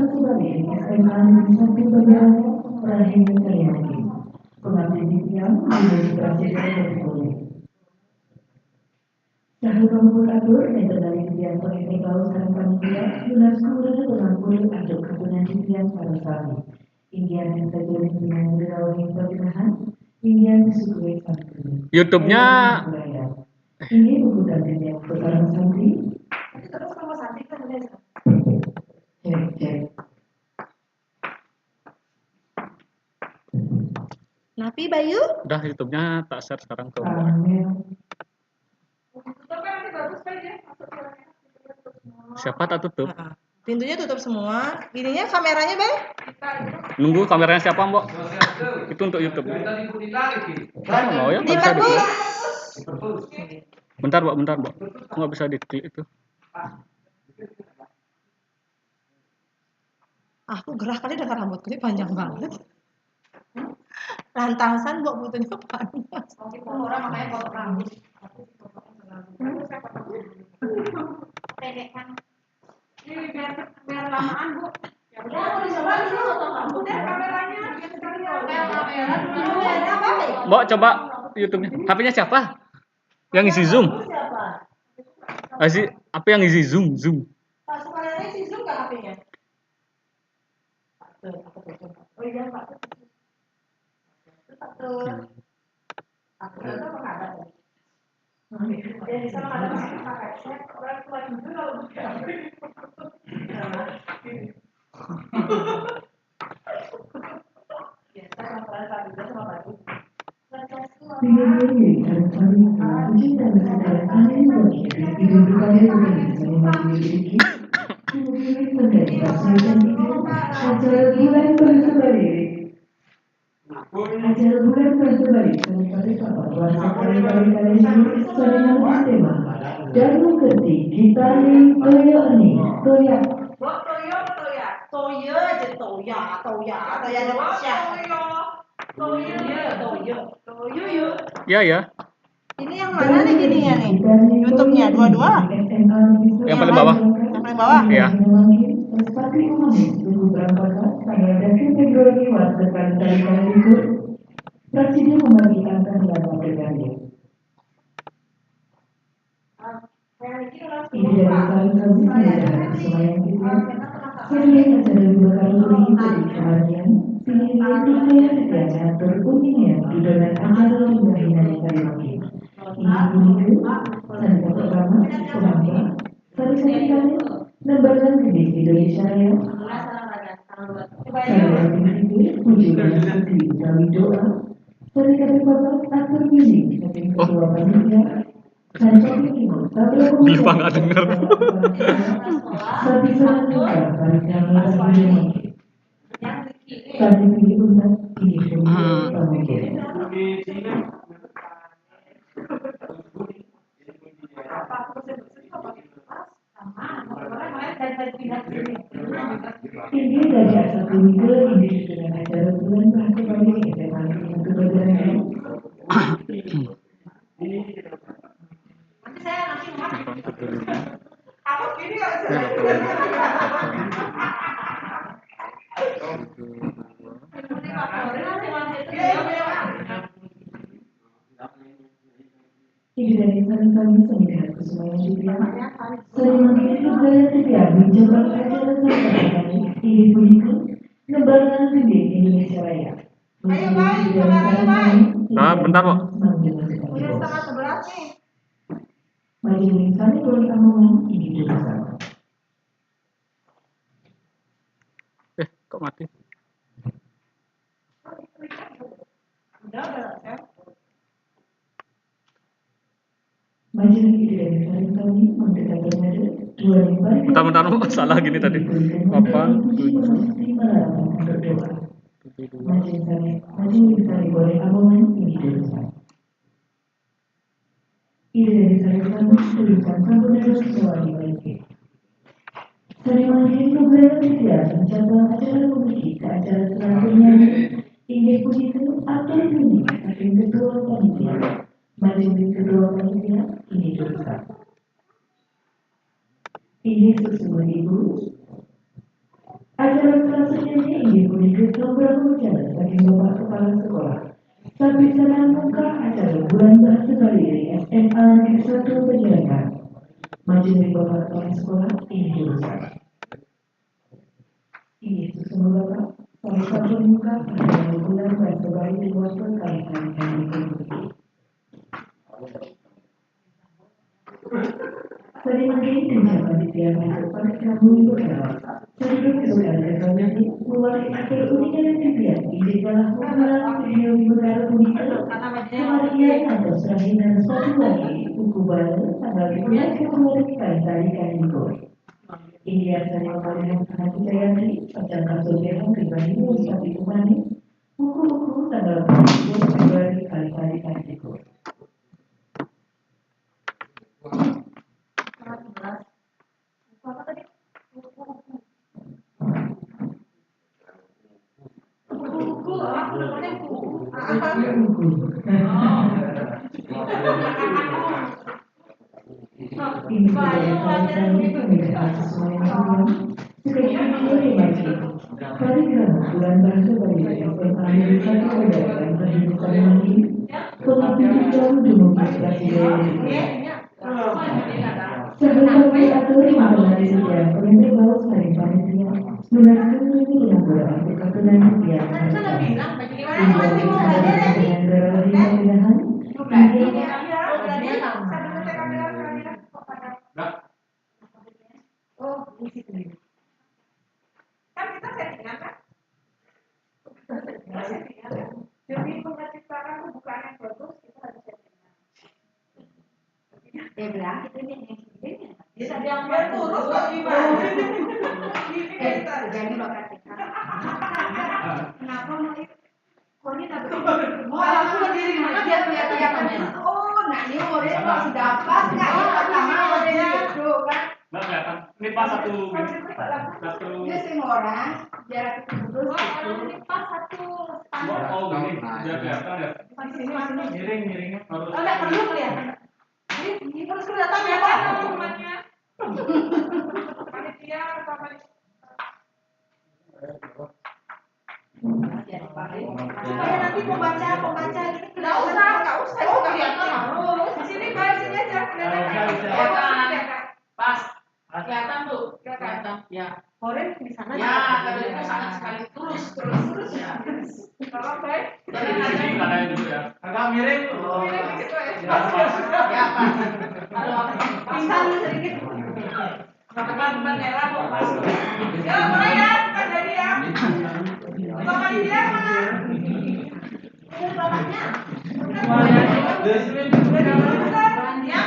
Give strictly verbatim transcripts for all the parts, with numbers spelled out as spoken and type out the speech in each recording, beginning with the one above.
Sebagai S M A Negeri satu Banda Raya, Rahim Kalimantan. Pengabdi titiang, Ibu Presiden Republik. Saha pamuput atur, nénten lali titiang pangénter pausan panitia, nunas kuring pangangkul antuk kagungan titiang sareng sami. Inggih saja dengan beliau yang perkenahan, inggih syukur santun. YouTube-nya. Ini buku titiang Perkara Santi. Tapi terus sama Santi kan udah. Cek, cek. Napi, Bayu? Udah, YouTube-nya tak share sekarang ke Mbak. Amin. Siapa tak tutup? Heeh. Pintunya tutup semua. Ininya kameranya, Bay? Nunggu kameranya siapa, Mbok? Itu untuk YouTube. Siapa mau ya? Nggak bisa diklik. Bentar, Mbok, bentar, Mbok. Nggak bisa diklik itu. Aku gerah kali dengan rambutku ini panjang banget. Lantasan, Mbok, butuhnya panjang. Orang makanya potong rambut. Pendek kan. Ini biar, biar lamaan, Bu. Ya udah, mau dicoba dulu. Udah kameranya, biar sekalian. Kamera dulu. Mbok, coba YouTube-nya. H P-nya siapa? Yang isi Zoom? Siapa? Ah, si, apa yang isi Zoom? Zoom. Pak Sukaryani isi Zoom nggak H P-nya? Pak Tut, apa tuh, coba? Oh iya, Pak Tut. Pak Tut. Pak Tut, apa nggak ada tadi? Oke. Ya, di sana ada masih pakai. Saya orang tua juga kalau bukan. Ya, saya penasaran Pak Tut sama Pak Tut. Acara bulan bahasa Bali. Acara bulan bahasa Bali, Kabupaten Papua Luar Sekali Bali Bali Timur, Sarina Tema. Danu Kerti, Gitari, Toyo Ani, Toya. Mbok, Toyo apa Toya? Toya aja, Toya, Toya, Toya ada Pasha. Toyo, Toyo, Toyo, Toyo, yuk. Ya, ya. Ini yang mana nih jadinya nih? YouTube-nya dua-dua? Yang paling bawah. Yang paling bawah? Iya. Presiden membagi angka dalam pertandingan. Ini dari Sari Sari Sari Semayan kita. Sehingga acara dua kali ini jadi kematian. Sehingga kita yang tidak mengatur kuning yang di dalam acara lima hinari kali lagi. Ini dulu, dan pertama, kenapa? Sari Sari Semayan, lembaran gede Indonesia Raya. Saya berpikir, puji dan syukur kami doa. Sari Semayan, bapak atur diri, ketua panitia. Lupa nggak denger. Ini dari asal Twitter, ini dengan acara bulan bahasa Bali, kita nanti untuk belajar. Nanti saya nanti mau. Apa gini nggak bisa? Ini dari Sari Sari Sari Semayan juga. Sari Semayan juga tidak mencoba acara ini pun itu. Lembaran gede Indonesia Raya. Ayo, Bay, kabarnya, Bay. Ah, bentar, Mbok. Udah setengah sebelas nih. Majelis Santri Boy Amongan ini juga. Eh, kok mati? Udah, udah, ya. Majelis Santri Boy Amongan ini juga. Bentar, bentar, Mbok. Salah gini tadi. Delapan, tujuh, tujuh, dua. Majelis Santri Boy Amongan ini juga. Ida dari Sari Sambut tulisan sampun dados soal dibaca. Sari mangkin nugraha titiang mencatat acara memiliki ke acara selanjutnya. Inggih punika atur dini saking ketua panitia. Majelis ketua panitia ini dosa. Inggih suksma Ibu. Acara Ibu Nike Sombra Mujana saking Bapak Kepala Sekolah. Sapisanan mungkah acara bulan bahasa Bali dari S M A Negeri satu Penyelenggara. Majelis Bapak Kepala Sekolah ini jurusan. Ini susun Bapak, salah satu mungkah acara bulan bahasa Bali di Warsa Kalimantan Timur. Tadi mungkin tinjau panitia untuk panitia minggu lewat. Sebelum bukan rekomendasi mulai akhir uningan yang dipiat ini adalah mengulang video di negara pemimpin. Kemarin atau serahin dan sepatu lagi buku baru tanggal dua belas Februari kali tadi kan minggu. India saya paling sangat percaya di tentang kasus yang pribadi mengucap itu manis. Buku-buku tanggal dua belas Februari kali tadi kan minggu. Ini adalah sesuai dengan sebagai video yang wajib. Kaligrafi bulan bahasa Bali S M A Negeri satu Medan dan Bahasa Bali. Pengabdi jauh dumugi Presiden. Sahabat diatur mengenai sejarah pengintai laut saling panitia. Lunas kami dengan berarti ketunan setia. Hingga dengan berarti kemudahan. Hingga Oh, ini sih. Kan kita settingan kan? Kita settingan kan? Demi menciptakan pembukaan yang bagus, kita harus settingan. Dia bilang kita ini yang sendiri. Dia tadi yang buat kurus kok gimana? Ini Eh, kita. Jadi bakat kita. Kenapa mau itu? Kok ini tak betul? Malah aku berdiri mana biar kelihatan Kelihatan apanya. Yang mana? Oh, nah ini orangnya kalau sudah pas, nah ini pertama orangnya itu kan. Nggak kelihatan. Ini pas satu satu. Dia sih orang, jarak itu terus Wah, gitu. Ini pas satu Oh, standar. Oh, gini, biar kelihatan ya. Di sini, di sini. Miring, miring harus. Oh, nggak perlu kelihatan. Ini, ini harus kelihatan ya, Pak. Teman-temannya. Panitia atau panitia. Supaya nanti pembaca, pembaca ini Nggak usah, nggak usah. Oh, kelihatan terus. Di sini, Pak, di sini aja. Kelihatan. Nggak usah, bisa. Oh, harus kelihatan. Pas. Kelihatan tuh. Kelihatan. Ya. Koren di sana. Ya, kalau itu sangat sekali terus, terus, terus. Ya. Tolong, baik. Jangan ada yang Ada yang dulu ya. Agak miring tuh. Miring dikit, Pak, ya. Ya, pas. Ya, pas. Aduh, pingsan sedikit. Teman-teman merah, mau pas. Ya, mulai ya, kita jadi ya. Bapak dia mana? Ini bapaknya. Semuanya. Dari sini. Udah dulu, Ustaz. Ya.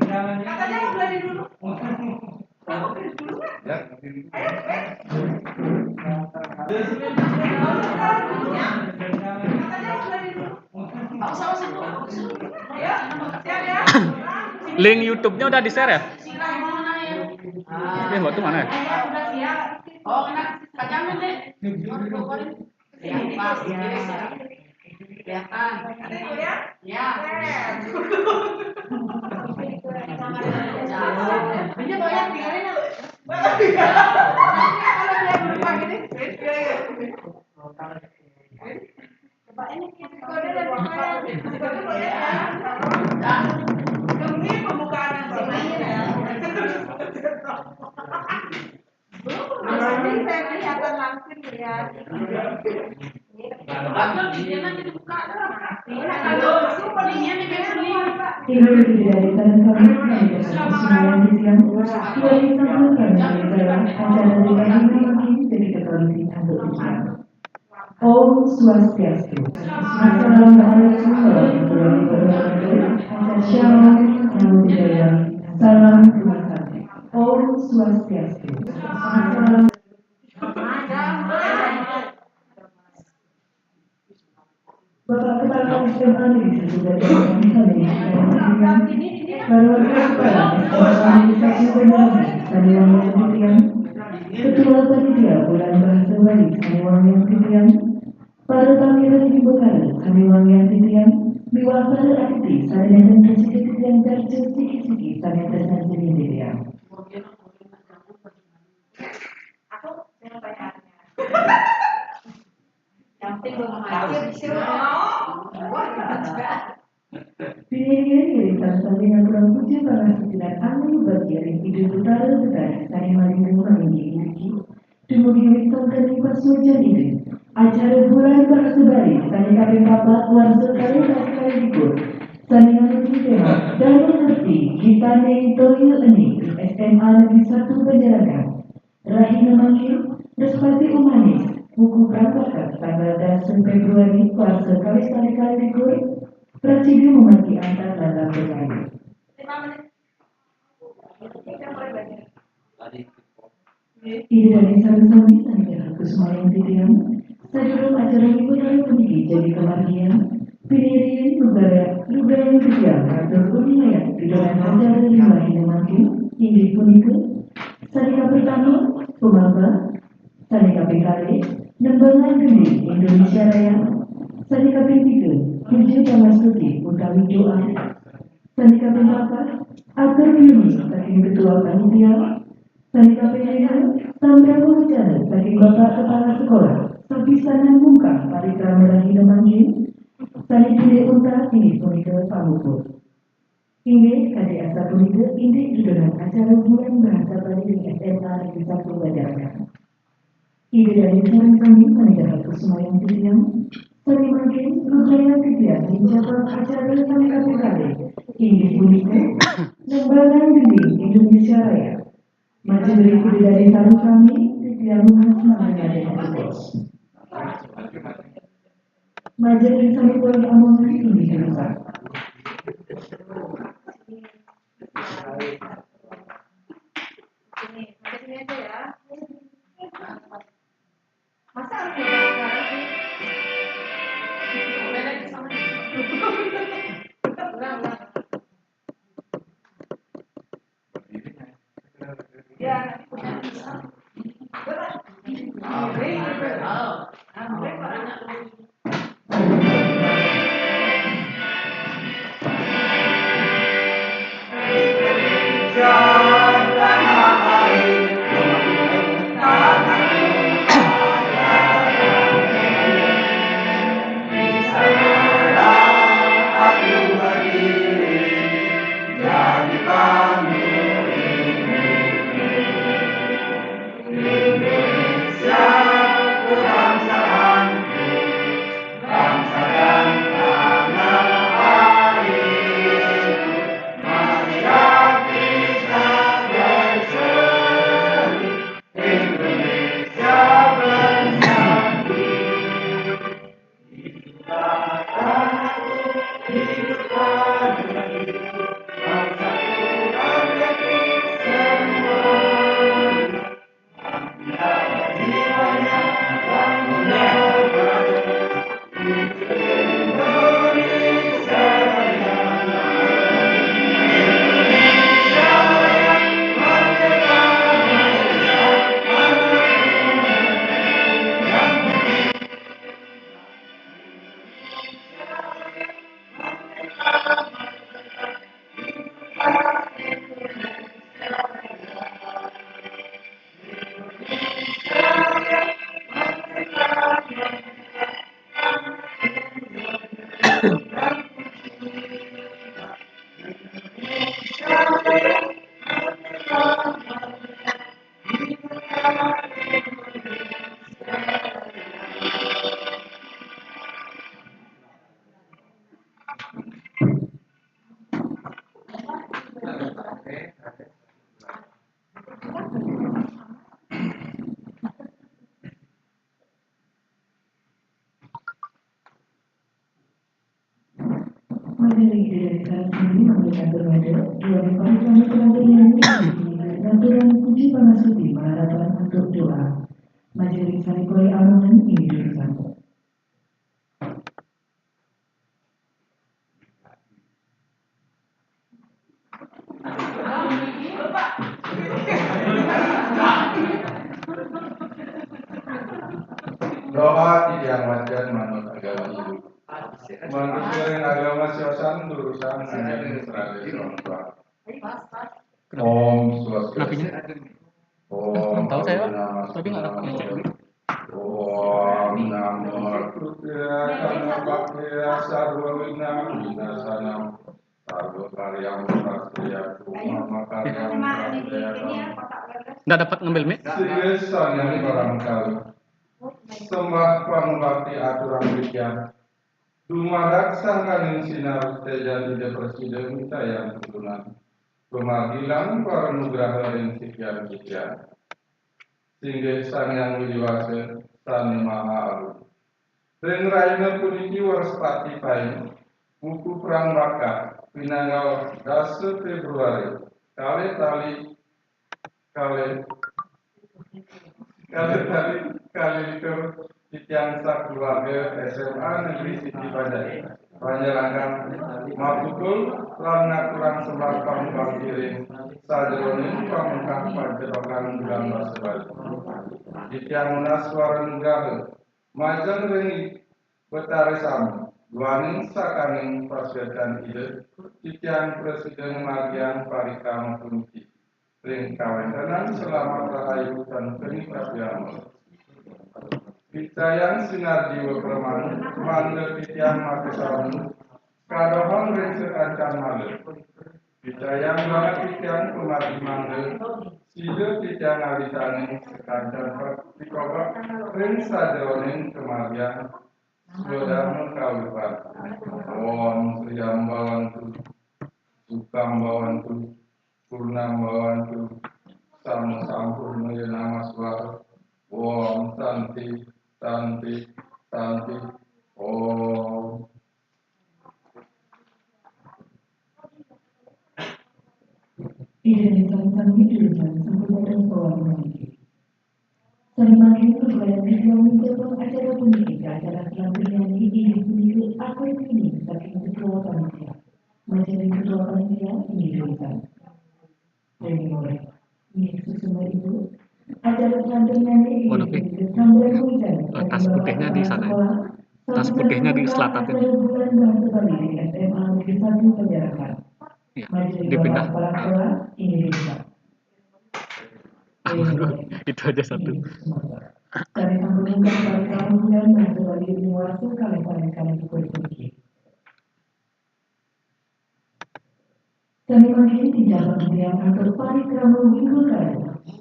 Jangan. Katanya mau belajar dulu. Kamu belajar dulu, kan? Ayo, eh. Dari sini. Ya. Katanya mau belajar dulu. Nggak usah, usah, usah. Ayo, siap ya. Link YouTube-nya udah di-share ya? Silakan mana ya? Ini waktu mana? Saya udah siap. Oh, kena kacaman deh. Ini pas, ini siap. Kelihatan. Nanti dulu ya. Ya. Eh. Ini banyak tinggalin ya. Kalau dia berubah gini, ya, ya. Coba ini kita kode dan dibayar. Demi pembukaan yang bagus. Belum pernah saya kelihatan langsung ya. Betul, dia nanti dibuka. Ini kalau sumpah dia nih, dia sendiri. Ibu Ibu dari Tanah Kami, Senayan Titian, dari Sambutan Negara, acara di Bali Mungkin jadi Katolik Titian. Om Swastiastu. Assalamualaikum warahmatullahi wabarakatuh. Shalom, Namo Buddhaya. Salam Kemasami. Om Swastiastu. Assalamualaikum. Bapak Kepala S M A Negeri satu Gajah Mada, Bapak Kepala S M A Negeri satu Gajah Mada, Saniwangi Titian, Ketua Panitia Bulan Bahasa Bali, Saniwangi Titian, Para Pangeran Ibu Kali, Saniwangi Titian, Miwah Para Aditi, Saniwangi Titian, Darjo Siki Siki, Saniwangi Titian. Aku dengan pertanyaannya. Pinirieun ngiring sareng sami ngaturang puji pangastungsi anu bagja ring Ida Betara Betari sané malingkuh maringgih inggih. Dumugi wisantaning pasuecan Ida, acara Bulan Bahasa Bali sané kaping papat warsa kalih tali likur, sané nganuju téma Dharma Kerti Gitaning Toya Ening, S M A Negeri satu Penjarangan. Rahina mangkin, Wrespati Umanis, wuku prambakat tanggal dasa Februari warsa kalih tali likur, prasida mamargi antar lan lambung ayu. Ida dané sareng sami sané dahat kusumayang titiang, sadurung acara wiwit puniki jagi kamargiang, pinirieun lugra-, lugrayang titiang matur uningayan pidhonan acara ring rahina mangkin, inggih punika, sané kapertama, pamahbah, sané kaping kalih, nembangan gending Indonesia Raya, sané kaping tiga, puja pangastuti utawi doa, sané kaping papat, atur wiuni saking ketua panitia, sané kaping lima, sampramu wacana saking Bapak Kepala Sekolah, sapisanan mungkah parikrama rahina mangkin, sané bilih untat inggih punika pamuput. Inggih, kadi asapunika indik dudonan acara Bulan Bahasa Bali ring S M A Negeri satu Banjarnegara. Ida dané sareng sami sané dahat kusumayang titiang, sané mangkin lugrayang titiang ngincapang acara sané kaping kalih, inggih punika, nembangan gending Indonesia Raya. Majeng ring Ida dané sareng sami, titiang nunas mangda ngadeg tugas. Majeng ring sané polih amongan inggih punika. Ini, sampai sini aja ya. Masa harus mulai sekarang sih? Mulai lagi sama. Ulang, ulang. Ya, nanti punya. Ulang. Nah, mulai, Pak. Mangda ring Ida dané sareng sami, mangda katur ngadeg, duaning parikrama kalantur nyanyi, ngaturan puji pangastuti malarapan antuk doa. Majeng ring sané polih amongan inggih punika. Doa titiang wacén manut agama Hindu. Manut ring agama siosan durusang nganjeng sraga srangga. Om Swastiastu. Kenapa ini? Om. Tahu saya, Pak. Tapi nggak ada punya cewek. Om Namo Buddhaya. Nggak dapat ngambil mic. Singgih Sang Hyang Parama Kawi. Sembah pangubakti aturang titiang. Dumadak sangkaning sinar tejan Ida Presida micayang tuntunan. Pamargilang paranugraha ring titiang-titiang. Singgih Sang Hyang Widhi Wasa, sané maha agung. Ring rahina puniki Wrespati Paing, wuku perang bakal, pinanggal dasa Fébruari, kalih tali, kalih, kalih tali, kalih likur, titiang sakeluarga S M A Negeri Siji Banjar, Banjarangkan, mapukul lan ngaturang sembah pangubakti ring sajeroning pamungkah pancerokan bulan basa Bali. Titiang nunas wara nugraha majeng ring Betari Sami, duaning sakaning pasuécan Ida, titiang prasida ngamargiang parikrama puniki ring kawéntenan selamet rahayu tan peni pratiama. Picayang sinar jiwa pramana, mangda titiang makasarana, kadohon ring sakancan mala. Picayang banget titiang pamargi mangda, sida titiang ngawitanin sakancan pikobat ring sajeroning kamargian swadarma kauripan. Om Sri Ambawantu, Sukam Bawantu, Purnam Bawantu, Sama Sampurnaya Namaswara. Om Santi, Santi, Santi. Om. Ida dané sami-sami jurusan sampun dados pawarna puniki. Sané mangkin, rumayan titiang nunjukang acara puniki ka acara salanturnyané inggih punika aturang saking ketua panitia. Majeng ring ketua panitia, inggih jurusan. Ring mulih. Inggih suksma Ibu. Acara salanturnyané inggih punika sambat hujan. Tas putihnya di sana. Tas putihnya di selatan. Bulan Bahasa Bali di S M A Negeri Satu Penjarakan. Ya, dipindah. Itu aja satu. Kami sampun mengundang para tamu dan mahasiswa di Uniwarsa kami paling kami syukur tinggi. Kami mangkin tinjak panggilan atau parikrama minggu kali.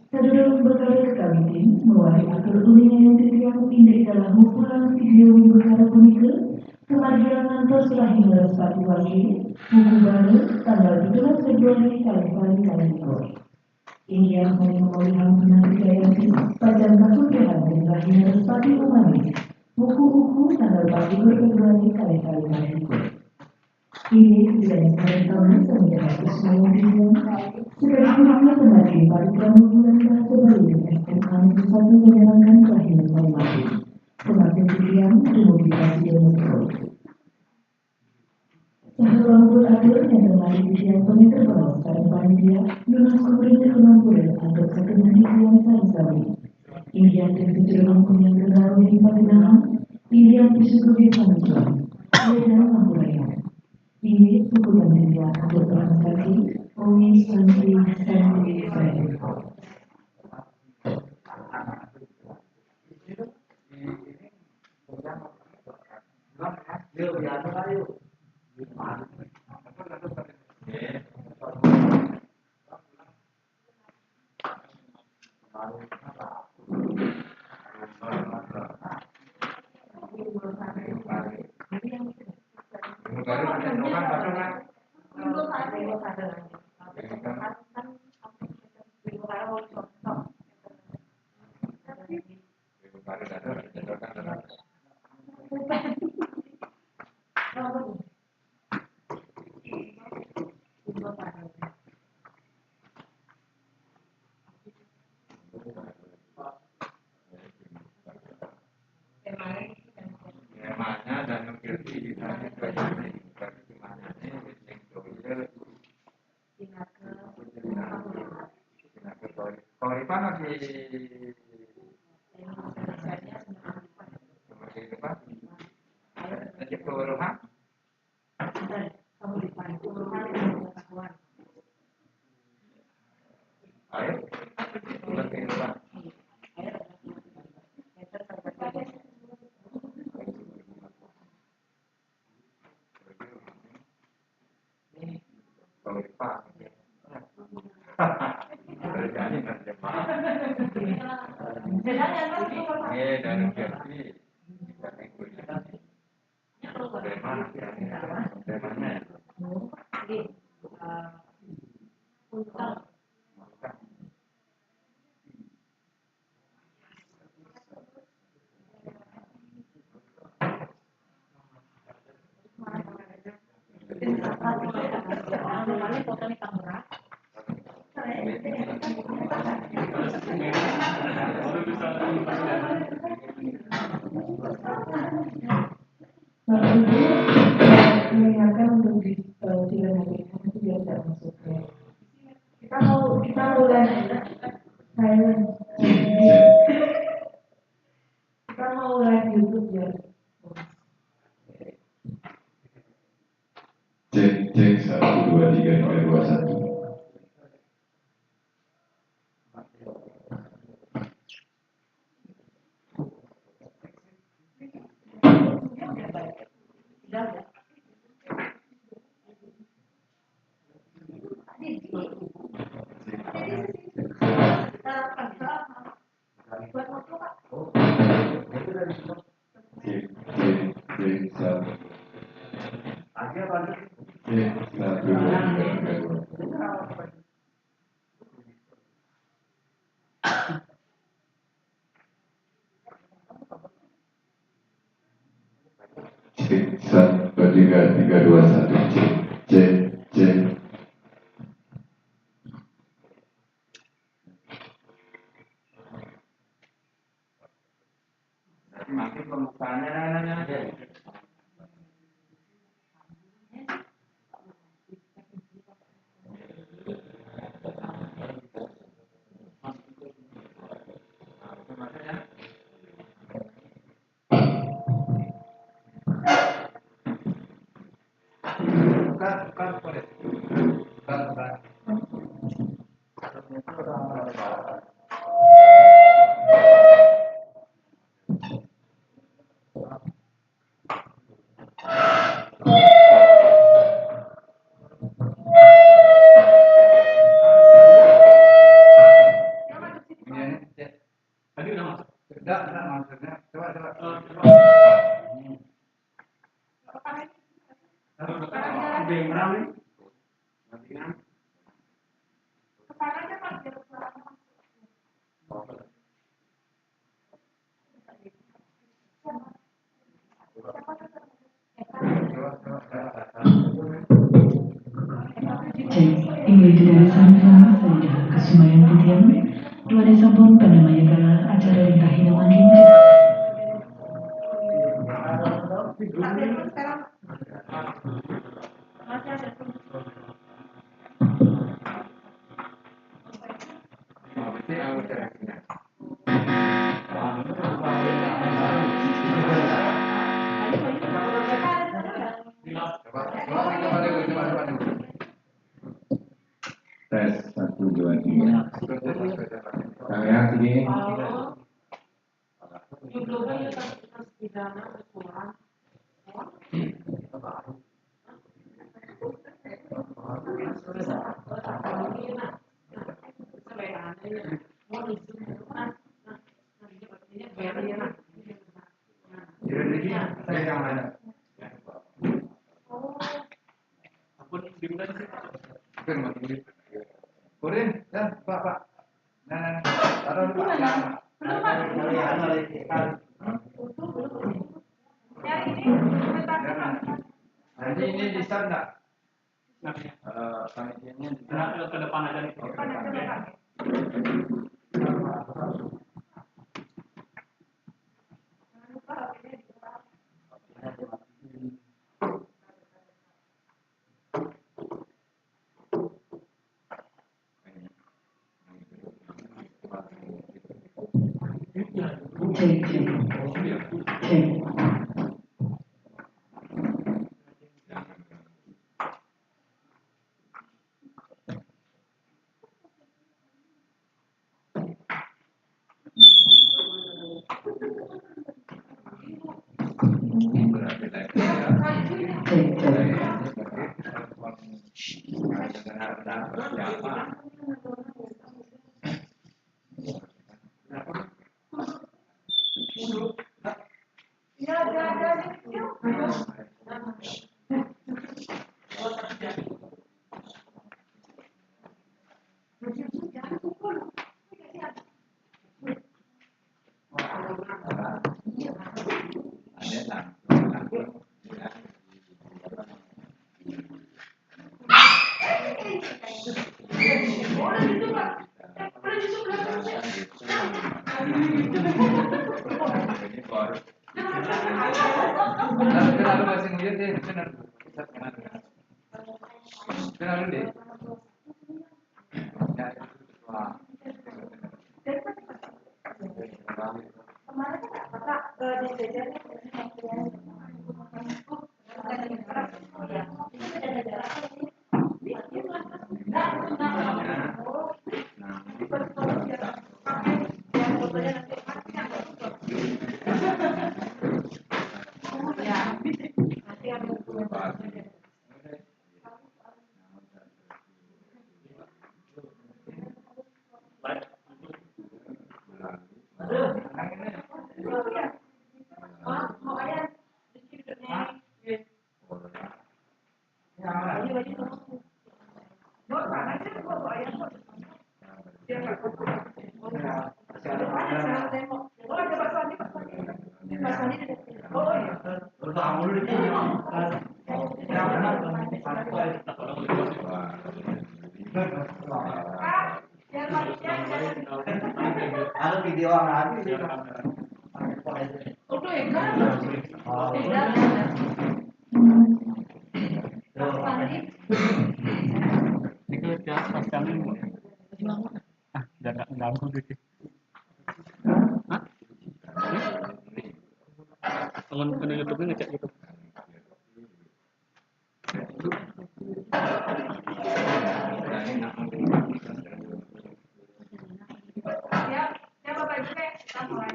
Sadurung bakal kekawitin, mawali atur uning yang titiang indik dalam pulang video minggu kali punika, kemargian ngantos rahina Wrespati Wage, wuku Bala, tanggal pitulas Februari kalih tali kalih likur. Inggih sané mamolihang pinanti Jayanti, pacang kasugrahan ring rahina Wrespati Umanis, wuku-wuku tanggal patlikur Februari kalih tali kalih likur. Inggih, Jayanti sané sami dados mayang titiang, sakadi punika pamargi parikrama bulan Bahasa Bali S M A Negeri Satu Penjarakan rahina sané mangkin. Pamargi titiang, dumugi prasida. Saha pamuput atur, nénten malih titiang pangenter baos sareng panitia, nunas kuring ring pangampura antuk sakenening titiang sareng sami. Inggih ring sajeroning panyangga ring paginahan, inggih pisukupi panuturan. Wénten ngampurayang. Inggih puputang titiang antuk parama santi, Om Santi, Santi, Santi. Temanya dan ngerti di sana, temanya ini, tapi temanya ini, yang doya, Korban lagi. Lagi apa? Lagi kelurahan. Ayo. Lagi kelurahan. Sedang yang tadi, eh, dari P R P. Dari mana? Dari mana ya? Jadi, eh, untuk Bapak Ibu, mengingatkan untuk di, eh, tidak matikan itu biar tidak masuk ya. Kita mau, kita mau live silent. Kita mau live YouTube ya. Cek, cek, satu, dua, tiga, tiga, dua, satu. Cek, cek, cek, satu. Cek, satu, dua, tiga, tiga, dua. Cek, satu, tiga, tiga, dua, satu, cek, cek, cek. Nanti makin pembukaannya, nah, nah, nah. Bukan, bukan, bukan. Bukan, bukan. Tadi udah masuk. Enggak, enggak, maksudnya. Coba, coba. Oh, coba. Hmm. Ada yang menang nih. Matikan. Cek, ini dari Sanfa, saya Kasumayan Pudian, dua desa pun pada maya kala acara ringkah hina mangkin. Tes, satu, dua, tiga. Kamera sini. Kurin, ya, Pak, Pak. Nah, nah, nah. Taruh dulu, Pak. Belum, Pak. Belum, Pak. Yang ini, sebentar, Pak. Jadi ini bisa nggak? Nah, eh, panitianya di sana. Nah, ke depan aja nih. Ke depan aja, Pak. Cek, cek. Cek. Cek, cek. Ada video lagi sih. Ini kalau tiap pas kami, ah, jangan ganggu deh. Hah? Teman, teman YouTube ini ngecek gitu. Siap, siap, Bapak Ibu, kita mulai.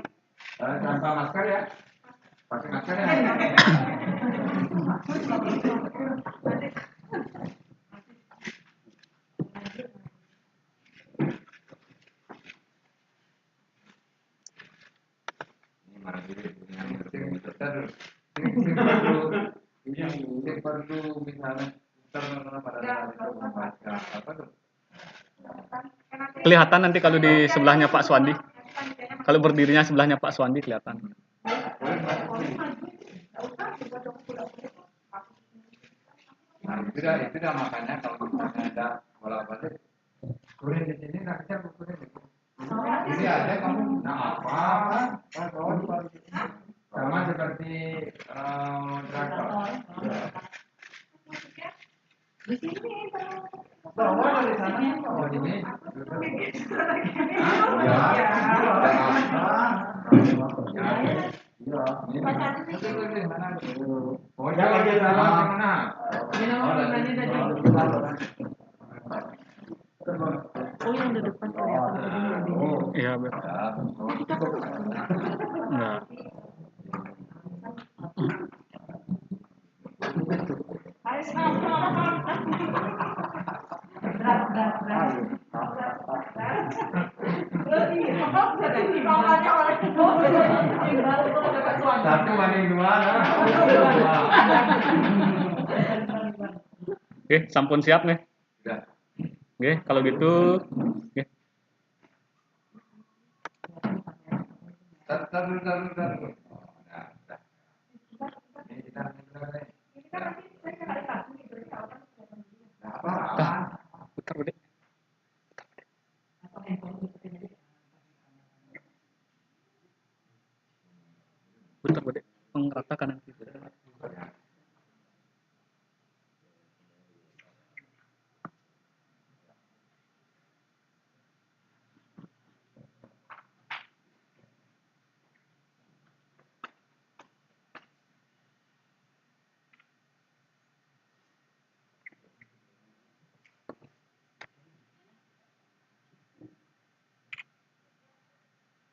Eh, tanpa masker ya? Pakai masker ya? Ini malah jadi yang perlu, ini perlu misalnya, ntar pada saat itu membaca apa tuh? Kelihatan nanti kalau di sebelahnya Pak Suwandi. Kalau berdirinya sebelahnya Pak Suwandi kelihatan. Nah, itu dah, itu dah makanya kalau misalnya ada bola balik, kurir di sini, nah, kita kurir di sini. Jadi ada kamu, nah, apa? Nah, kalau di balik itu sama seperti eh, moderator. Di sini, Pak. Bawa dari sana, bawa sini. Hah? Ya. Ya. Ya. Ini. Itu dari mana? Oh, ya, ya, ya, mana? Ini nama pribadi dari Oh, yang di depan kelihatan tadi nggak ada. Iya, betul. Nah, kita kan nggak. Nah. Satu banding dua, kan? Oke, sampun siap nih. Sudah. Oke, kalau gitu, oke. Tar, tar dulu, tar dulu, tar dulu. Nah, udah. Ini kita, kita, kita. Nah, apa? Dah, putar, Dek. Putar, Dek. Pengerata kanan kiri.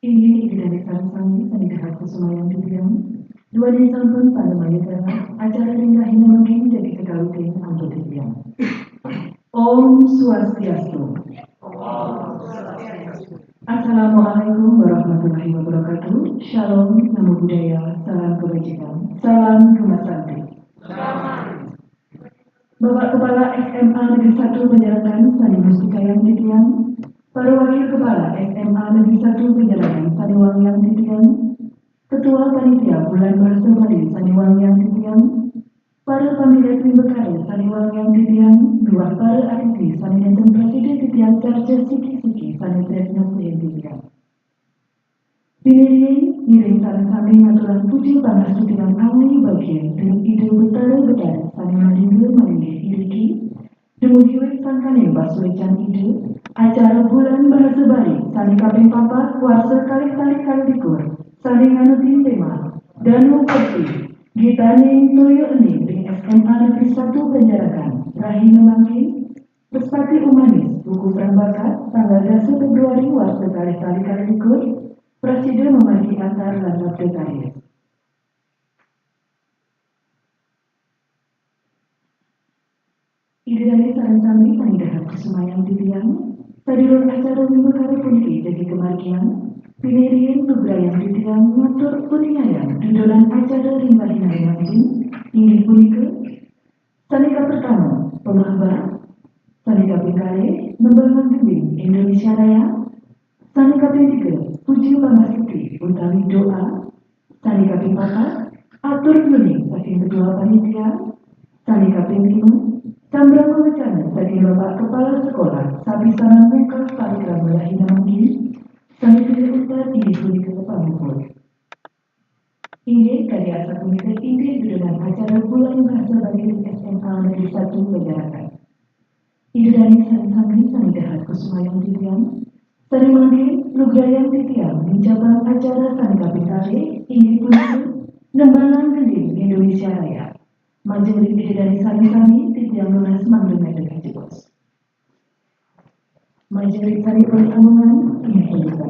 Inggih, Ida dané sareng sami sami dahat kusumayang titiang. Duaning sampun panemaya terang, acara ringkah hinamoking jagi kekawitin antuk titiang. Om Swastiastu. Assalamualaikum warahmatullahi wabarakatuh. Shalom, namo buddhaya, salam kebajikan, salam Dhamma Santi. Bapak Kepala S M A Negeri satu Banjarakan sané mustikayang titiang, para Wakil Kepala S M A Negeri satu Banjarakan sané wangiang titiang, Ketua Panitia Bulan Bahasa Bali sané wangiang titiang, para pamilet wimbakara sané wangiang titiang, miwah para atiti sané nénten prasida titiang carca siki-siki sané tresna sihin titiang. Pinirien, ngiring sareng sami ngaturang puja pangastuti lan angli bagian ring Ida Betara Betari sané malingga malinggih iriki, dumugi wit sangkaning pasuécan Ida, acara Bulan Bahasa Bali sané kaping papat warsa kalih tali kalih likur, sané nganutin téma Danu Bekti, gitaning toya ening ring S M A Negeri satu Banjarakan, rahina mangkin, Prestasi Umanis, Buku Prambakat, tanggal dasa Februari warsa kalih tali kalih likur, prasida mamargi antar lan labda karya. Ida dané sareng sami sané dahat kusumayang titiang, sadurung acara wimbakara puniki jagi kamargiang, pinirien lugrayang titiang ngatur uningayang dudonan acara ring rahinané mangkin, inggih punika, sané kapertama, pamahbah, sané kaping kalih, nembangan gending Indonesia Raya, sané kaping tiga, puja pangastuti utawi doa, sané kaping papat, atur nuning saking ketua panitia, sané kaping lima, sambrama wacana saking Bapak Kepala Sekolah, sapisanan mungkah parikrama rahina mangkin, sané pilih untat inggih punika pamuput. Inggih, kadi asapunika inggih dudonan acara Bulan Bahasa Bali S M A Negeri satu Banjarakan. Ida dané sareng sami sané dahat kusumayang titiang, sané mangkin lugrayang titiang nincapang acara sané kaping kalih, inggih punika nembangan gending Indonesia Raya. Majeng ring Ida dané sareng sami, titiang nunas mangda ngadeg jebos. Majeng ring sané paling amongan, inggih punika.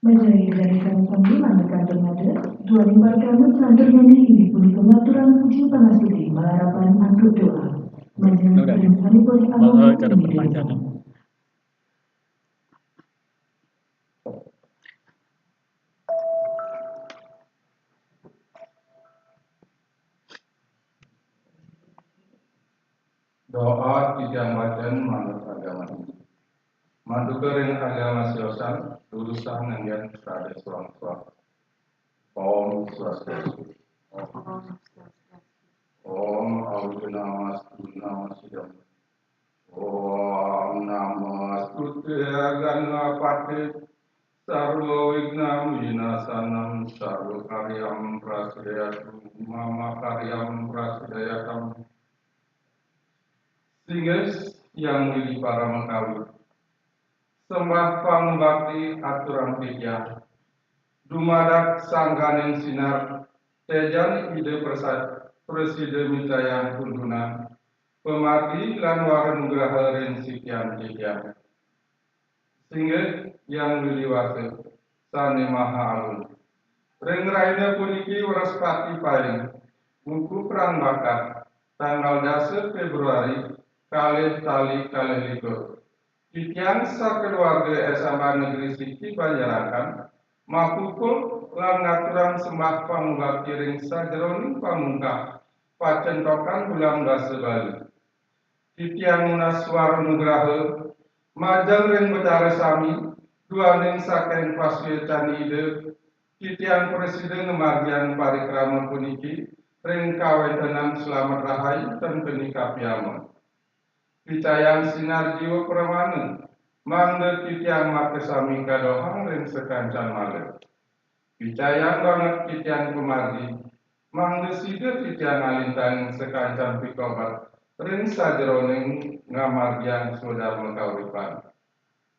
Majeng ring Ida dané sareng sami mangda kantun ngadeg, duaning parikrama salanturnyané inggih punika ngaturang puja pangastuti malarapan antuk doa. Majeng ring sané polih agung. Doa titiang wacén manut agama Hindu. Mantuka ring agama siosan, durusang nganggen sada suang-suang. Om Swastiastu. Om Swastiastu. Om Awignamastu Namasidam. Om Namastuti Ganapati. Sarva Wignam Vinasanam, Sarva Karyam Prasiddhiyatu, Mama Karyam Prasiddhiyatam. Singgih yang widi para makawi. Sembah pangubakti aturang titiang. Dumadak sangkaning sinar, tejan Ida Prasa-, Presida mitayang tuntunan, pamargi lan wara nugraha ring sikian titiang. Singgih yang widi wasa, sane maha agung. Ring rahina puniki Wrespati Paing, buku perang bakat, tanggal dasa Februari, kalih tali kalih likur. Titiang sakeluarga S M A Negeri Siji Banjarangkan, mapupul lan ngaturang sembah pangubakti ring sajeroning pamungkah pacentokan bulan basa Bali. Titiang nunas wara nugraha, majeng ring Betara sami, duaning saking pasuecan Ida, titiang prasida ngamargiang parikrama puniki ring kawentenan slamet rahayu ten keni kapiama. Picayang sinar jiwa pramana, mangda titiang makasami kadohang ring sakancan malih. Picayang banget titiang pamargi, mangda sida titiang ngalintang sakancan pikobat ring sajeroning ngamargiang swadarma kauripan.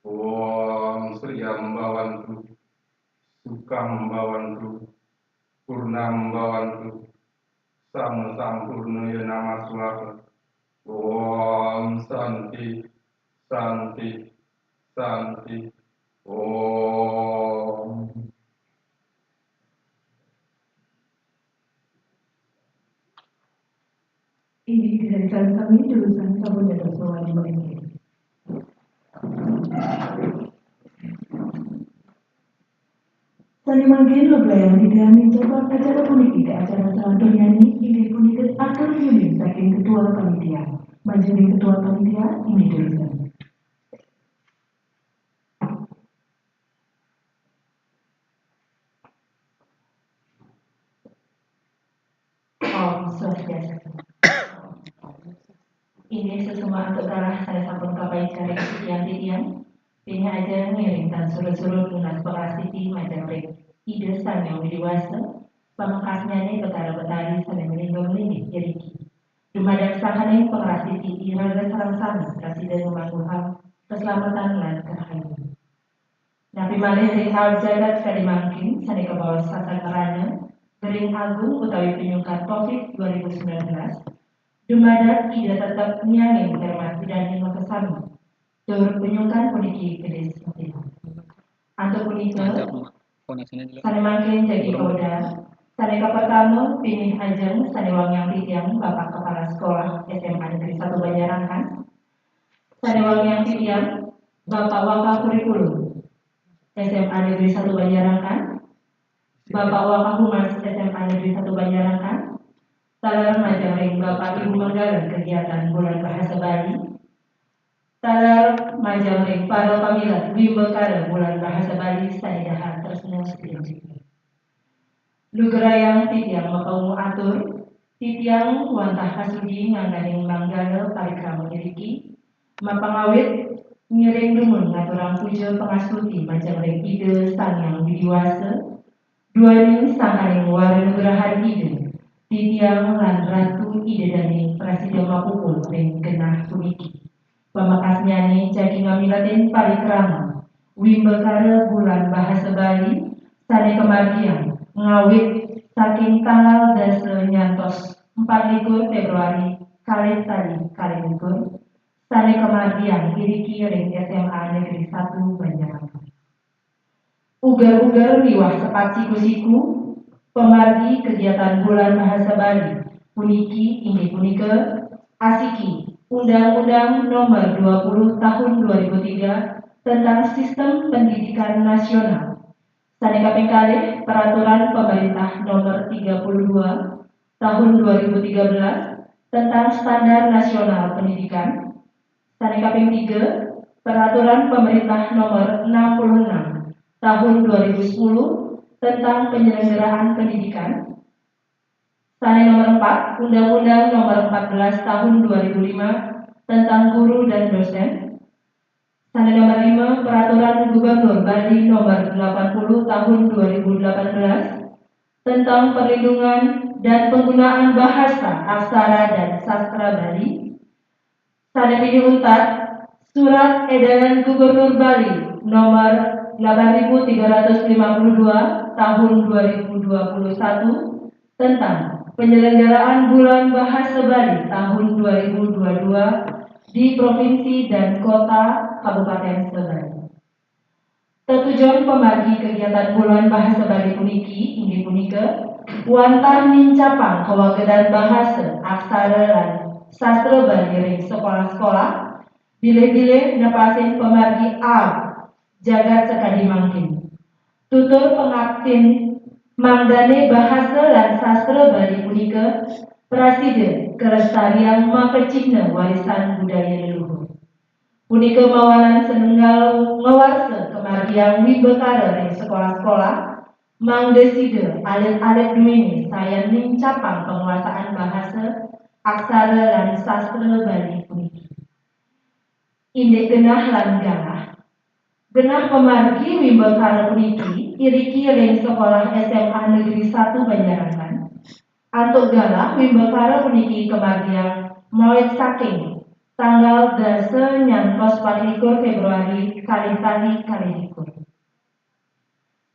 Om Sriyam Bhawantu, Sukham Bhawantu, Purnam Bhawantu, Sama Sampurna ya Namaswara. Om Santi, Santi, Santi. Om. Inggih, ida dané sareng sami, durusang sampun dados mawali mangkin. Sané mangkin, lugrayang titiang ninggal acara puniki ka acara salanturnyané, inggih punika atur piuning saking ketua panitia. Majeng ring ketua panitia, inggih durusang. Om Swastiastu. Inggih, sesama antuk galah sané sampun kapaica ring sikian titiang. Pinih ajeng ngiring tan surut-surut nunas pangrastiti majeng ring Ida Sang Hyang Widi Wasa, pamekasnyané Betara Betari sané malingga-malinggih iriki. Dumadak sangkaning pangrastiti iraga sareng sami prasida ngamangguhang kaslametan lan karahayuan. Napi malih ring alam jagat kadi mangkin sané kabaos sakan marana, Gering Agung utawi Penyungkan covid dua ribu sembilan belas, dumadak Ida tetep nyangin termat Ida makasami. Tur penyungkan puniki kedis matilah. Antuk punika, sané mangkin jagi kawedar, sané kapertama, pinih ajeng sané wangiang titiang Bapak Kepala Sekolah S M A Negeri satu Banjarangkan, sané wangiang titiang Bapak Wakakurikulum S M A Negeri satu Banjarangkan, Bapak Wakahumas S M A Negeri satu Banjarangkan, taler majeng ring Bapak Ibu manggala kegiatan Bulan Bahasa Bali, taler majeng ring para pamilet wimbakara Bulan Bahasa Bali sané dahat tresna setiap. Lugrayang titiang mapaungu atur, titiang wantah kasudi ngangganin manggala parikrama iriki, mapangawit ngiring dumun ngaturang puja pangastuti majeng ring Ida Sang Hyang Widi Wasa, duaning sangkaning wara nugrahan Ida, titiang lan Ratu Ida dané prasida mapupul ring genah puniki. Pamekasnyané jagi ngamiletin parikrama wimbakara Bulan Bahasa Bali sané kamargiang ngawit saking tanggal dasa nyantos empat likur Februari kalih tali kalih likur, sané kamargiang iriki ring S M A Negeri satu Banjarangkan. Uger-uger miwah sepat siku-siku, pamargi kegiatan Bulan Bahasa Bali puniki inggih punika asiki Undang-Undang Nomor dua puluh Tahun dua ribu tiga tentang Sistem Pendidikan Nasional. Sané kaping kalih, Peraturan Pemerintah Nomor tiga puluh dua Tahun dua ribu tiga belas tentang Standar Nasional Pendidikan. Sané kaping tiga, Peraturan Pemerintah Nomor enam puluh enam Tahun dua ribu sepuluh tentang Penyelenggaraan Pendidikan. Sané nomor empat, Undang-Undang Nomor empat belas Tahun dua ribu lima tentang Guru dan Dosen. Sané nomor lima, Peraturan Gubernur Bali Nomor delapan puluh Tahun dua ribu delapan belas tentang perlindungan dan penggunaan bahasa, aksara, dan sastra Bali. Sané pinih untat, Surat Edaran Gubernur Bali Nomor delapan ribu tiga ratus lima puluh dua Tahun dua ribu dua puluh satu tentang penyelenggaraan Bulan Bahasa Bali tahun dua ribu dua puluh dua di provinsi dan kota kabupaten se-Bali. Tetujon pamargi kegiatan Bulan Bahasa Bali puniki inggih punika wantah nincapang kawagedan bahasa, aksara, lan sastra Bali ring sekolah-sekolah, bilih-bilih nepasin pamargi aab jagat sakadi mangkin. Tutur pangaptin mangdané bahasa lan sastra Bali punika prasida kalestariang makacihna warisan budaya leluhur. Punika mawanan sinenggal ngawarsa kamargiang wimbakara ring sekolah-sekolah, mangda sida alit-alit duéné sayan nincapang panguasaan bahasa, aksara, lan sastra Bali puniki. Indik genah lan galah. Genah pamargi wimbakara puniki iriki ring Sekolah S M A Negeri Satu Banjarangkan. Antuk galah wimbakara puniki kamargiang mawit saking tanggal dasa nyantos patlikur Februari kalih tali kalih likur.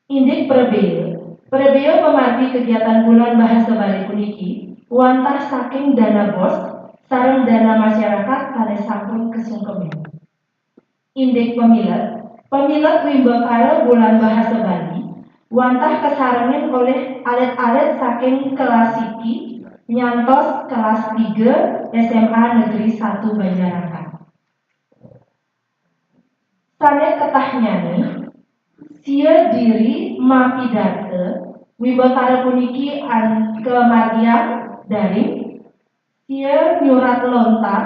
Indik prabéa, prabéa pamargi kegiatan Bulan Bahasa Bali puniki wantah saking dana bos sareng dana masyarakat sané sampun kasungkemin. Indik pamilet, pamilet wimbakara Bulan Bahasa Bali wantah kasarengin olih alit-alit saking kelas siki nyantos kelas tiga S M A Negeri Satu Banjarangkan. Sané ketahnyané, sia diri mapidarta, wimbakara puniki an-, kamargiang daring, sia nyurat lontar,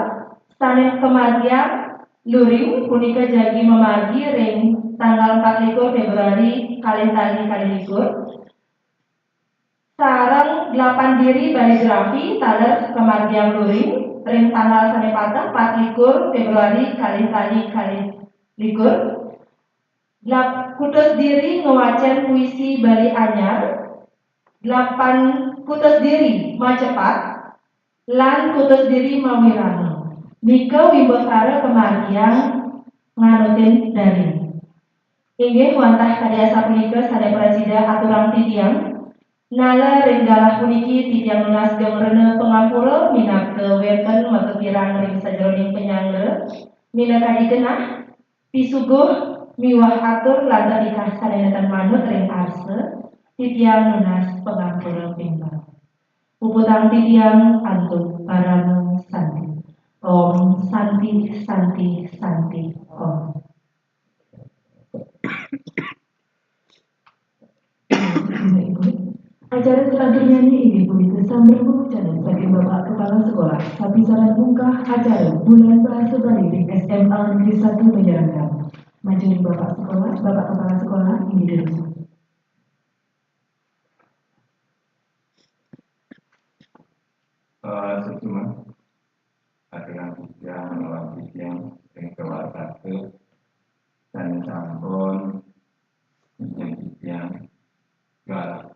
sané kamargiang luring, punika jagi mamargi ring tanggal patlikur Februari kalih tali kalih likur. Sareng delapan diri baligrafi taler kamargiang luring ring tanggal sané pateh, patlikur Februari kalih tali kalih likur. Dlap-, kutus diri ngwacén puisi Bali anyar, delapan kutus diri macepat, lan kutus diri mawirama. Nika wimbakara kamargiang nganutin daring. Inggih wantah kadi asapunika sané prasida aturang titiang. Nala ring galah puniki titiang nunas geng rena pangampura minab wénten makapirang ring sajeroning panyanggra, minakadi genah, pisuguh miwah atur lan tetikah sané nénten manut ring arsa, titiang nunas pangampura ping bang. Puputang titiang antuk parama santi. Om Santi, Santi, Santi, Om. Acara selanjutnya ini inggih punika sambil menghujanan saking Bapak Kepala Sekolah, sapisanan mungkah acara Bulan Bahasa Bali di S M A Negeri Satu Banjarangkan. Majuin Bapak Sekolah, Bapak Kepala Sekolah, inggih durusang. Eh, sesuman, aturang titiang, mawon titiang, ring kawartaka, sané sampun, titiang, galah,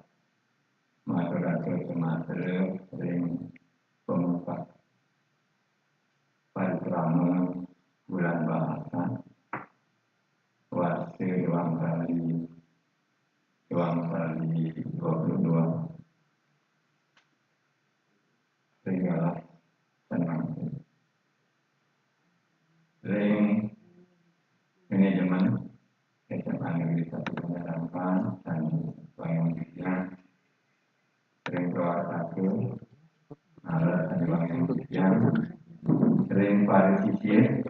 matur atur sumatra, ring pamungkah parikrama Bulan Bahasa, warsa dewang kali, dewang kali dua puluh dua. Ring galah tenang. Ring manajemen S M A Negeri Satu Penyerampan dan Bangun Titiang. Ring kawartaka, nala sané Bangun Titiang. Ring para sisia,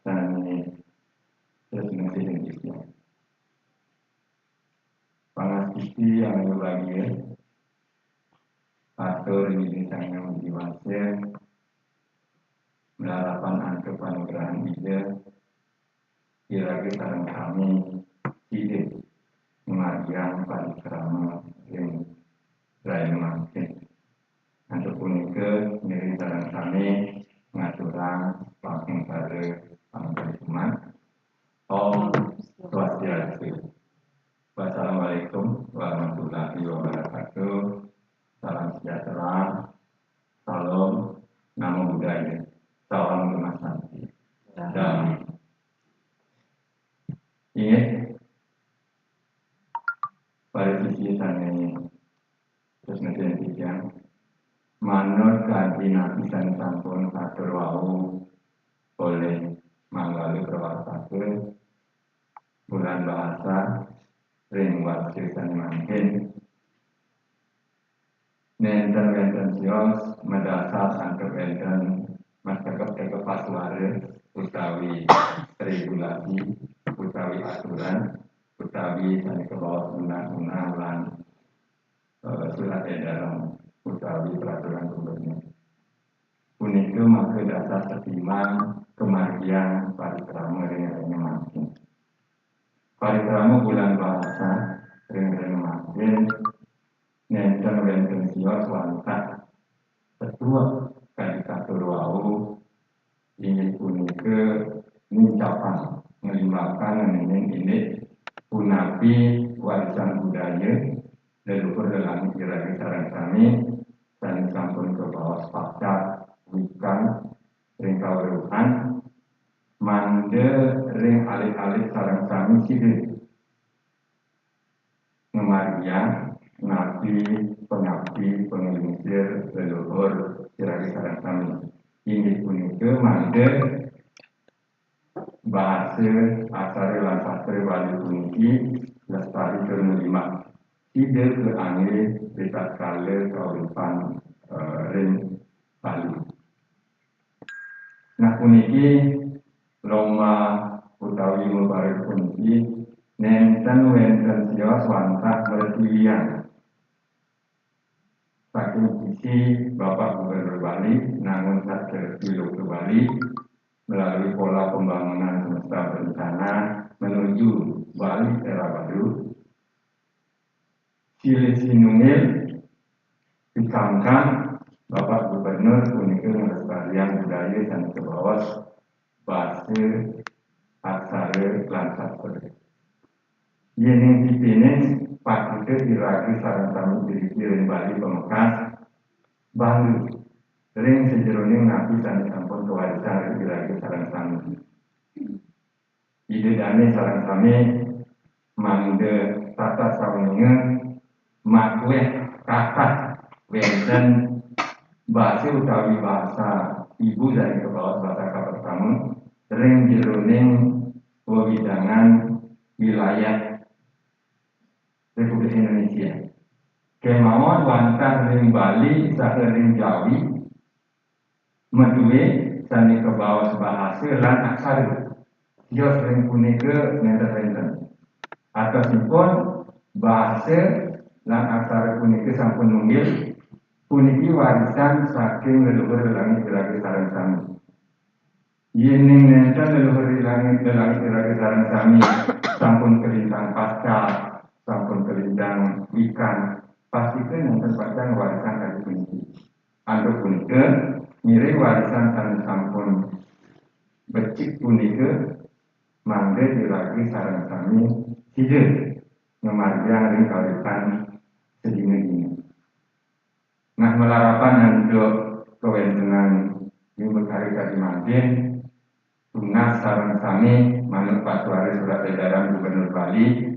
sané terus ngasih ring titiang. Pangastiti anugrah bagia. Atur ring Ida Sang Hyang Widhi Wasa, malarapan antuk panugrahan Ida, iraga sareng sami sida ngamargiang parikrama ring raina mangkin. Antuk punika ngiring sareng sami ngaturang pangkengkara pangkuman. Om Swastiastu. Wassalamualaikum warahmatullahi wabarakatuh. Salam sejahtera. Salam Namo Buddhaya. Salam Dhamma Santi. Damai. Inggih, para sisya sane terus ngeten titiang, manut kadi napi sane sampun katur wau olih Manggala Prawartaka, Bulan Bahasa ring warsa sane mangkin nenten wenten sios madasar antuk wenten matekep-tekep pasuara utawi regulasi utawi aturan utawi sane kabaos undang-undang lan eh, surat edaran utawi peraturan gubernur. Punika maka dasar setimbang kamargiang parikrama ring rahina mangkin. Parikrama Bulan Bahasa ring rahina mangkin nenten wenten sios wantah tetuek kadi katur wau, inggih punika nincapang, nglimbakang ngenénin indik punapi warisan budaya leluhur lelangit iraga sareng sami sane sampun kabaos pacang wikan ring kaweruhan, mangda ring alit-alit sareng sami sida ngamargiang napi pangapti panglingsir leluhur iraga sareng sami. Inggih punika mangda basa, aksara lan sastra Bali puniki lestari tur nulimbak. Sida kaanggé ritatkala kauripan, eh, ring Bali. Nah, puniki lomba utawi mabareg puniki nenten wenten sios wantah mretiwiyang saking sisi Bapak Gubernur Bali, nangun Satya Loka Bali, melalui pola pembangunan semesta berencana menuju Bali era baru, silih sinunggil pikantuk Bapak Gubernur punika nglestariang budaya sane kabaos basa, aksara, lan sastra. Yening pipining patut iraga sareng sami iriki ring Bali pamekas, bangga ring sajeroning napi sane sampun kawarisang ring iraga sareng sami. Ida dane sareng sami mangda tatas sawinga makueh katah wenten basa utawi bahasa ibu sane kabaos basa kapertama ring jeroning wewidangan wilayah Republik Indonesia. Kemawon wantah ring Bali saha ring Jawi, madue sane kabaos bahasa lan aksara. Sios ring punika nenten-nenten. Atosipun bahasa lan aksara punika sampun nunggil, puniki warisan saking leluhur lelangit iraga sareng sami. Yening nenten leluhur lelangit, lelangit iraga sareng sami sampun kalintang pascap, sampun kalintang wikan, pastika nenten pacang warisan kadi puniki. Antuk punika, ngiring warisan sane sampun becik punika, mangda iraga sareng sami sida ngamargiang ring kauripan sadina-dina. Nah, malarapan antuk kawentenan ring betari kadi mangkin, tunas sareng sami manut pasuara surat edaran Gubernur Bali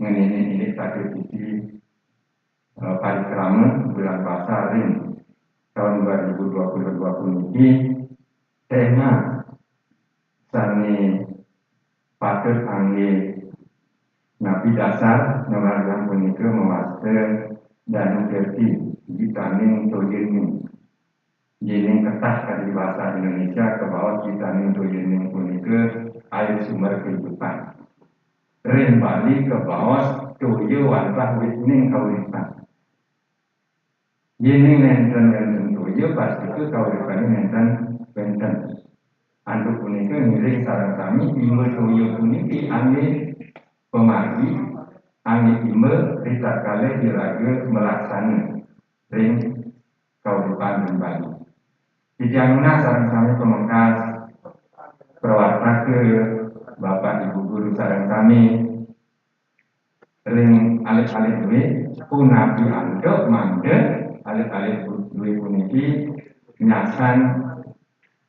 ngenénin indik satu sisi eh, parikrama Bulan Basa ring taun dua ribu dua puluh dua puniki, tema sane patut anggé napi dasar ngamargiang punika mawasta Danu Kirti, gitaning toya ning. Yening ketah kadi basa Indonesia kabaos gitaning toya ning punika air sumber kehidupan. Ring Bali kabaos toya wantah wit ning kauripan. Yening nenten wenten toya, pastika kauripane nenten wenten. Antuk punika ngiring sareng sami imba toya puniki anggé pamargi anggé imba ritatkala iraga malaksana ring kauripan ring Bali. Titiang nunas sareng sami pamektas prawartaka, Bapak Ibu Guru sareng sami, ring alit-alit dué, punapi antuk mangda alit-alit dué puniki nyasan,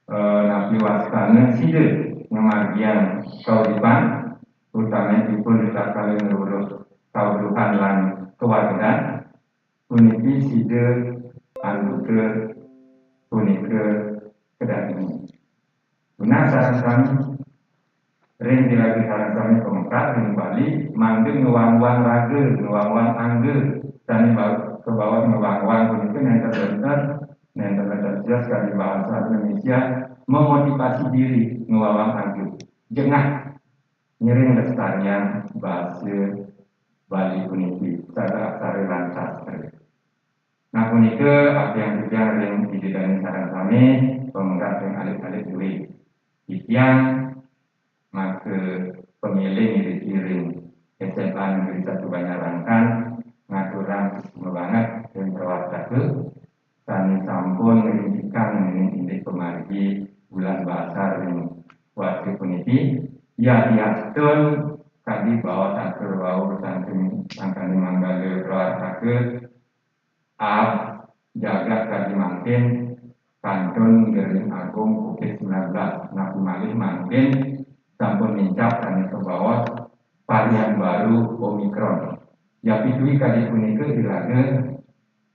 eh, napi wastana sida ngamargiang kauripan, utaminipun ritatkala ngweruh kaweruhan lan kawagedan, puniki sida anduka punika kadadiné. Nunas sareng sami, ring iraga sareng sami pamektas ring Bali, mangda ngwang-wang raga, ngwang-wang angga, sané ba-, kabaos ngwang-wang punika nénten benten, nénten benten sios kadi bahasa Indonesia, memotivasi diri ngwang-wang angga. Jengah ngiring lestariang basa Bali puniki, saha aksara lan sastra. Nah, punika apiang titiang ring Ida Dané sareng sami, pamektas ring alit-alit dué. Titiang maka pamiling iriki ring S M A Negeri Satu Banjarangkan, ngaturang suksma banget ring prawartaka sané sampun ngrincikang ngenénin indik pamargi Bulan Basa ring warsa puniki. Yadiastun kadi baos atur wau sangkaning, sangkaning manggala prawartaka, aab jagat kadi mangkin kantun Gering Agung covid sembilan belas, napi malih mangkin sampun nincap sané kabaos varian baru Omicron. Yapituhi kadi punika iraga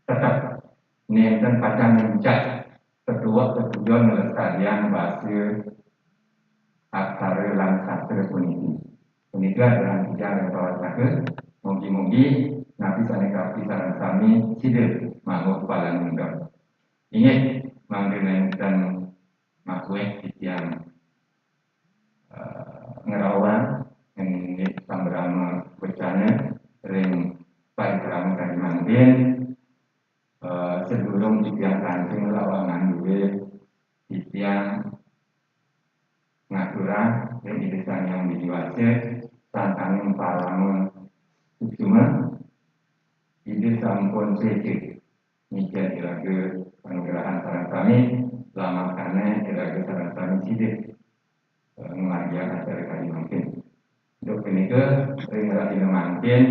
tetep nénten pacang nincap tetuek tetujon nglestariang basa aksara lan sastra puniki. Punika aturang titiang ring prawartaka, mugi-mugi napi sané kaapti sareng sami sida manguh palanunduk. Inggih, mangda nénten makuéh titiang, eh, ngrauhang indik sambrama wecana ring parikrama kadi mangkin. Eh, sadurung titiang kancing lawangan dué, titiang ngaturang ring Ida Sang Hyang Widhi Wasa sangkaning parama suksma. Ida sampun séda ngiken iraga panugrahan sareng sami, lamakana iraga sareng sami sida, eh, ngamargiang acara kadi mangkin. Duk punika, ring rahina mangkin,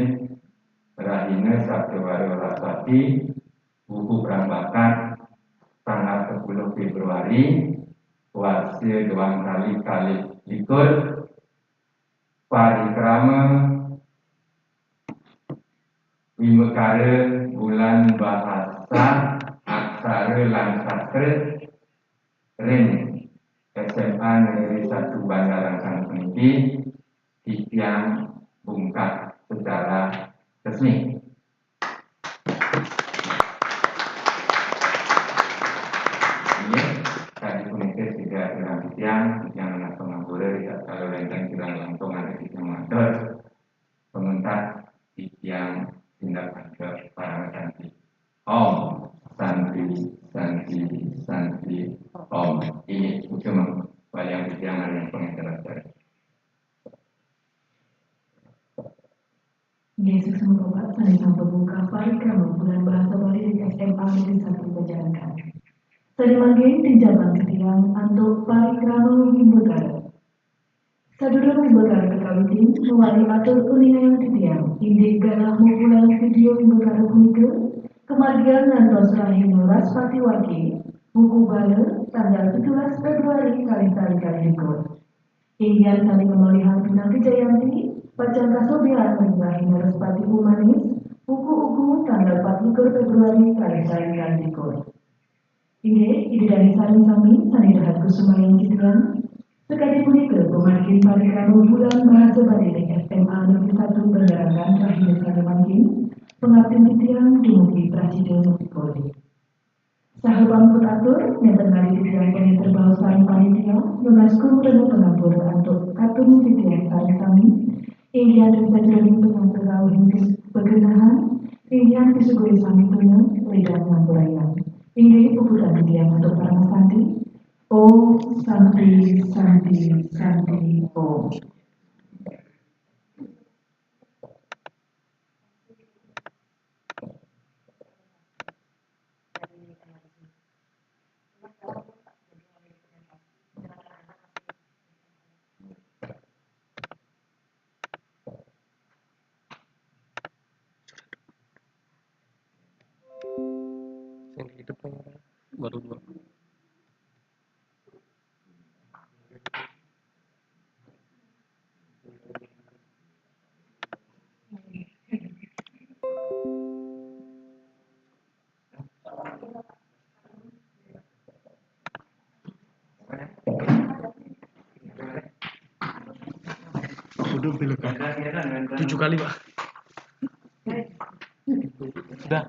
rahina Sabda Wara Wraspati, wuku perang bakat, tanggal sepuluh Februari, warsa duang tali kalih likur, parikrama wimbakara Bulan Bahasa, Aksara lan Sastra ring S M A Negeri Satu Banjarangkan puniki titiang bungkah secara resmi. Inggih, kadi punika sida aturang titiang, titiang nunas pangampura ritatkala wénten kirang langkung ané titiang matur. Pamentat titiang tindak antuk parama santi. Om Santi, Santi, Santi, Om. Inggih, suksma, waliang titiang ngaring pangenter-enter. Inggih, suksma Bapak, sané sampun mungkah parikrama Bulan Bahasa Bali ring S M A Negeri Satu Banjarangkan. Sané mangkin tinjabang titiang antuk parikrama wimbakara. Sadurung wimbakara kakawitin, mawali atur uningayang titiang, indik galah mupulang vidéo wimbakara punika kamargiang ngantos rahina Wraspati Wagé, wuku bala, tanggal pitulas Fébruari kalih tali kalih likur. Inggihan sané ngamalihang Pinaka Jayanti, pacang kasobiahang ring rahina Wraspati Umanis, wuku uku, tanggal patlikur Fébruari kalih tali kalih likur. Inggih, Ida Dané sareng sami sané dahat kusumayang titiang. Sakadi punika pamargin parikrama Bulan Bahasa Bali ring S M A Negeri Satu Banjarangkan rahina sané mangkin, pangaptin titiang dumugi prasida mapikul. Saha pamuput atur, nénten malih titiang pangenter baos sareng panitia, nunas kumurena pangampura antuk katun titiang sareng sami, inggihan ring sajeroning pangapura rauh ing pagenahan, inggihan pisuguh sami tuna, lédang ngampurayang. Inggih puputang titiang antuk parama santi. Om Santi, Santi, Santi, Om. Baru dua. Udah, tujuh kali, Pak. Udah.